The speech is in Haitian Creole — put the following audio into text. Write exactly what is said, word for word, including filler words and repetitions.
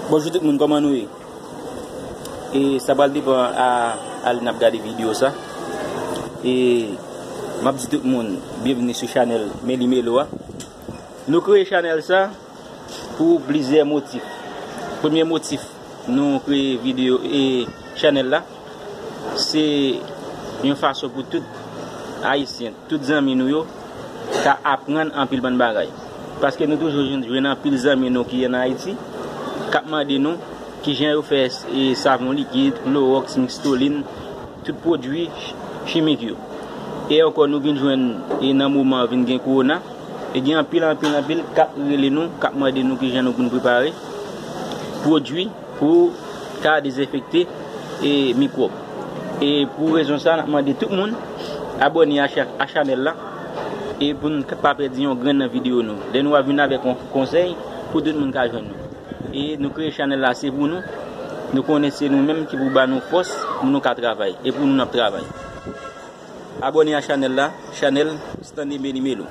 Bonjou tout moun, kòman nou ye? E sa pral depan a, a lè n ap gade videyo sa. E m ap di tout moun, byenveni sou chanèl Meli Melo a. Nou kreye chanèl sa pou plizyè motif. Premye motif nou kreye videyo e chanèl la, se yon fason pou tout Ayisyen, tout zanmi nou yo, ka aprann anpil bann bagay. Paske nou toujou jwenn, jwenn anpil zanmi nou ki ann Ayiti, k ap mande nou kijan yo fè e, savon likid, klowòks, mistolin, tout pwodui ch-, chimik yo. E ankò nou vin jwenn e nan moman vin gen kowona, e gen anpil, anpil, anpil k ap rele nou, k ap mande nou kijan nou pou n prepare pwodui pou ka dezenfekte e mikwòb. E pou rezon sa, n ap mande tout moun abòne a cha-, a chanèl la e pou n pa pèdi yon grenn nan videyo nou. Lè nou a vin avèk yon konsèy pou tout moun ka jwenn nou. E nou kreye chanèl la, se pou nou. Nou konnen se nou menm ki pou ba nou fòs pou nou ka travay. E pou nou n ap travay. Abòne a chanèl la, chanèl Stanley Meli Melo.